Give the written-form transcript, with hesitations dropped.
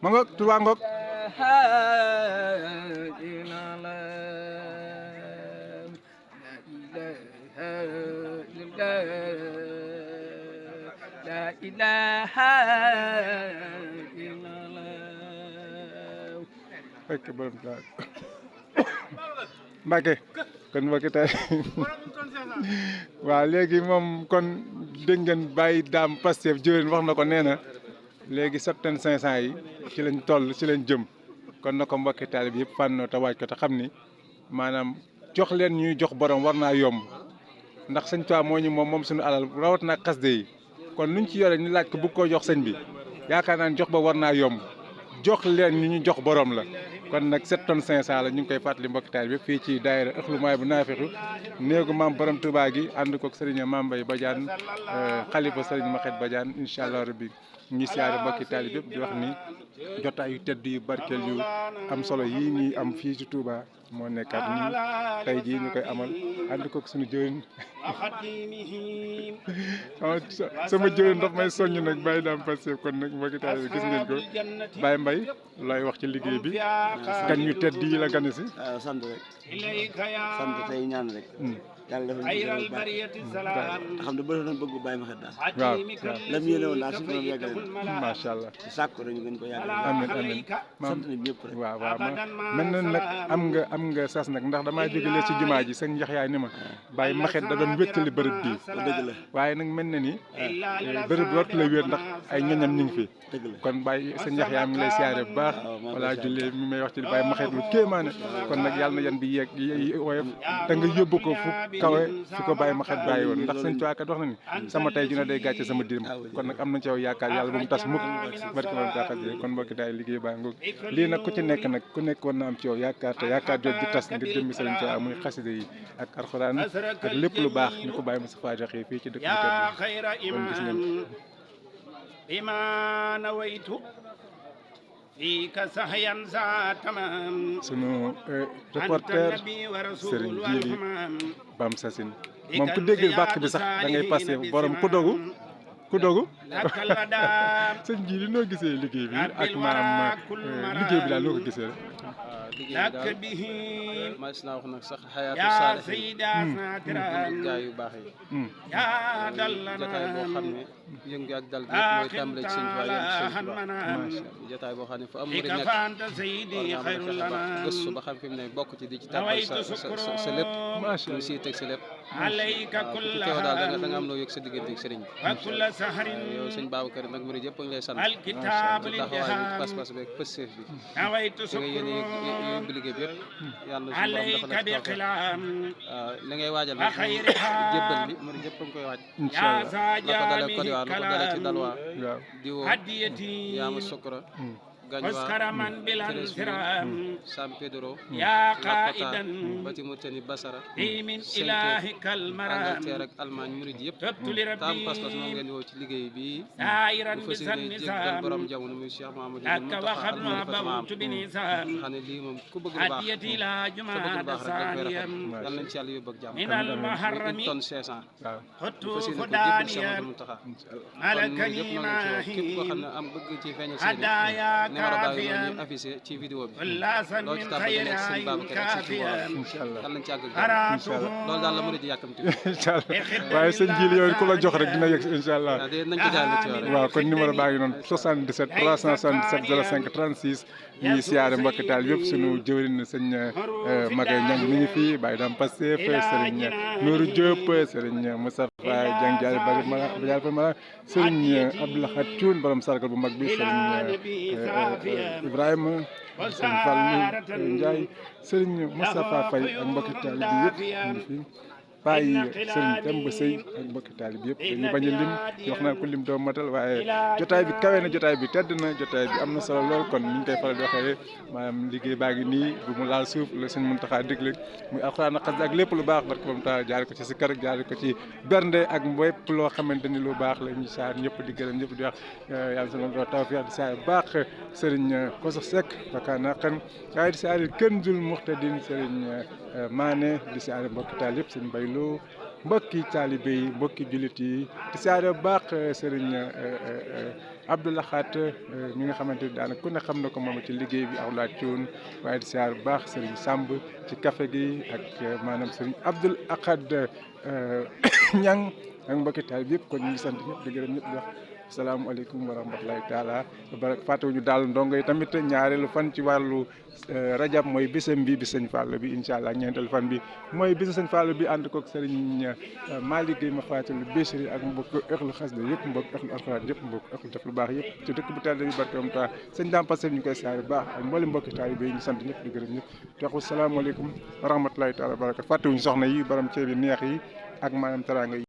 ma ngoog Touba ngoog la ilaha illallah fekk borom daal Mbacke kon Mbacke tey waaw léegi moom kon dégg ngeen bàyyi daam Pastef jëwén wax na ko nee na léegi 7500 yi ci lañ toll ci lañ jëm kon na ko mbokki taalib yëpp fànnoo te waaj ko te xam ni maanaam jox leen ñuy jox borom war naa yomb ndax sëñ Tuubaa moo ñu moom suñu alal rawat na xasde yi kon luñ ci yore ñu laaj ko bëgg koo jox sëñ bi yaakaar naa ne jox ba war naa yomb jox leen ñu ñu jox borom la kon nag 7 tonnes 500 la ñu ngi koy fàttali mbokki taalib yëpp fii ci daayira Ëxlu Maay bu Naafixu néegu maam borom Touba gi ànd koog Serigne Mame Mbaye Badiane xalifa Serigne Maxet Badiane incha allah rabbi ñu ngi siyaare mbokki taalib yëpp di wax ni jotaay yu tedd yu barkeel yu am solo yii nii am fii ci Touba moo nekkaat nii tey jii ñu koy amal ànd koog suñu jëwriñ sama jëwriñ daf may soññ nag bàyyi daam Pastef kon nag mbokki taalib gis ngeen ko Baye Mbaye looy wax ci liggéey bi gan ñu tedd yi la gane si. waaw sant rek sant tey ñaan rek. yàlla dafa ñu xam ne bëri na bëgg Baye Maxet daal. waaw lam yéene woon daal suñu borom yàggale na. macha allah sàkku rek ñu gën ko yàggale. amiin amiin sant nañ ñëpp rek. waaw waaw mel na nag am nga sas nag ndax damaa jógele ci jumaa ji sëñ Yaxyaay ni ma Baye Maxet da doon wéttali bërëb bii. dëgg la waaye nag mel na ni bërëb bi wartu la wéet ndax ay ñoñam ñu ngi fi. dëgg la kon Baye sëñ Yaxyaay mi ngi lay siyaare bu baax. wala jullee mi may wax ci Baye Maxet lu kéemaane kon nag yàlla na yan bi yeeg woyof te nga yóbbu ko fu kawe fi ko Baye Maxet bàyyi woon ndax sëñ Tuubaa kat wax na ni sama tey ju ne day gàcce sama diim kon nag am na ci yow yaakaar yàlla bu mu tas mukk barke moom taxat kon mbokki daay liggéey baa ngoog lii nag ku ci nekk nag ku nekk war na am ci yow yaakaar te yaakaar jot di tas ngir jëmmi sëriñ Tuubaa muy xasida yi ak alxuraan ak lépp lu baax ñu ko bàyyi Moustapha Diakhi fii ci dëkk bi kon gis ngeen bima nawaytu fika sahyan za tamam sunu reporter Serigne Djili Bam Sassine moom ku dégg bàkk bi sax da ngay passé borom ku dogu sëñ Djili noo gisee liggéey bi ak maanaam liggéey bi daal noo ko gisee rek. liggéey bi daal maa ngi wax nag sax xayaatu saalihiin gaay yu baax yi. jotaay boo xam ne yëngu ak dal bi yëpp mooy tàmbale ci sëñ Tuubaa yëngu sëñ Tuubaa. macha allah jotaay boo xam ne fu am murid nekk war naa mën a fexe ba gëstu ba xam fi mu ne bokk ci di ci tàmbal sa lépp. macha allah siy teg sa lépp. waaw ku ci teew daal da nga am loo yëg sa diggante ak sëriñ bi. yow sëñ Babacar nag murid yëpp a ngi lay sant. macha allah taxawaay bi pas-pas beeg pësteef bi. nga yéene yóbbu liggéey bi yëpp yàlla suñu borom dafa la ci taw waaw li ngay waajal nag jébbal bi murid yëpp a ngi koy waaj. incha allah la ko dalee Côte d'Ivoire la ko dalee ci Dalwa. waaw di woo Yaama Sokora. Ganjwa San Pedro Lakota Bati Mauritanie Basara Angleterre ak Allemagne murid yëpp tam pas-pas moom ngeen di woo ci liggéey bi bu fas yéene jéggal borom jamono muy Cheikh Mouhamadou Mountakha xam ne lii moom ku bëgg lu baax te bëgg lu baax rek da koy rafet yal nañ ci yàlla yóbbu ak jàmm muy 1 tonne 500 waaw bu fas yéene ko jéggal Cheikh Mouhamadou Mountakha kon murid yëpp noo ngi ci woo képp koo xam ne am bëgg ci feeñal seen numéro baa ngi noonu affiché ci vidéo bi loo ci tàmbali nekk sëñ Babacar ak sëñ Touba incha allah yal nañ ci àgg ak jàmm loolu daal la murid yi yàkkamti incha allah waaye sëñ Djili yow ku la jox rek dina yegg incha allah nañ ko jaarale ci yow rek waaw kon numéro baa ngi noonu 77 377 05 36 ñuy siyaare mbokki taal yëpp sunu jëwriñ sëñ Magay Ñang mi ngi fii Baye Dame Pastef Serigne Nourou Diop Serigne Moustapha Dieng Diallo Bari Mara Serigne Abdoulaye Thioune borom sargal bu mag bi Serigne Ibrahima Serigne Fallou Ndiaye Serigne Moustapha Faye ak mbokki taal bi yëpp ñu ngi fi bàyyi Serigne Demba Sey ak mbokki taalib yëpp ñu bañ a lim wax naa ko lim doo matal waaye jotaay bi kawe na jotaay bi tedd na jotaay bi am na solo lool kon ni ñu koy faral di waxee maanaam liggéey baa ngi nii bu mu laal suuf la Sëñ Muntaxa digle muy alxuraan ak xasida ak lépp lu baax barke moom taal jaare ko ci sikar jaare ko ci bernde ak lépp loo xamante ni lu baax la ñu saar ñëpp di gërëm ñëpp di wax yàlla sama do tawfiix di saar baax Serigne Koso Seck bakaana xan waaye di saar Kënzul Muxtadin Serigne Mané di saar mbokki taal yëpp Serigne Baylo mbokki taalibe yi mbokki jullit yi di siyaare bu baax sëriñ Abdou Lahat mi nga xamante ni daanaka ku ne xam na ko moom ci liggéey bi aw laa cuun waaye di siyaare bu baax sëriñ Samb ci café gi ak maanaam sëriñ Abdoul Ahad Ñang ak mbokki taalibe yëpp kon ñu ngi sant ñëpp di gërëm ñëpp di wax asalaamaaleykum wa rahmatulahi taala barak fàttewuñu daal ndongo yi tamit ñaareelu fan ci wàllu rajab mooy bisam bi sëñ Fall bi incha allah ñeenteelu fan bi mooy bisu sëñ Fall bi ànd koog sëriñ Malick Guèye ma fàttali Bichri ak mbokk ëxlu xasida yëpp mbokk ëxlu alxuraan yëpp mbokk ëxlu def lu baax yëpp ci dëkk bu tedd bi barke am ta sëñ Dame Passef ñu koy siyaare bu baax ak mboolem mbokki taalibe yi ñu sant ñëpp di gërëm ñëpp te wax asalaamaaleykum wa rahmatulahi taala barakatu fàttewuñu soxna yi borom ceeb yi neex yi ak maanaam teraanga yi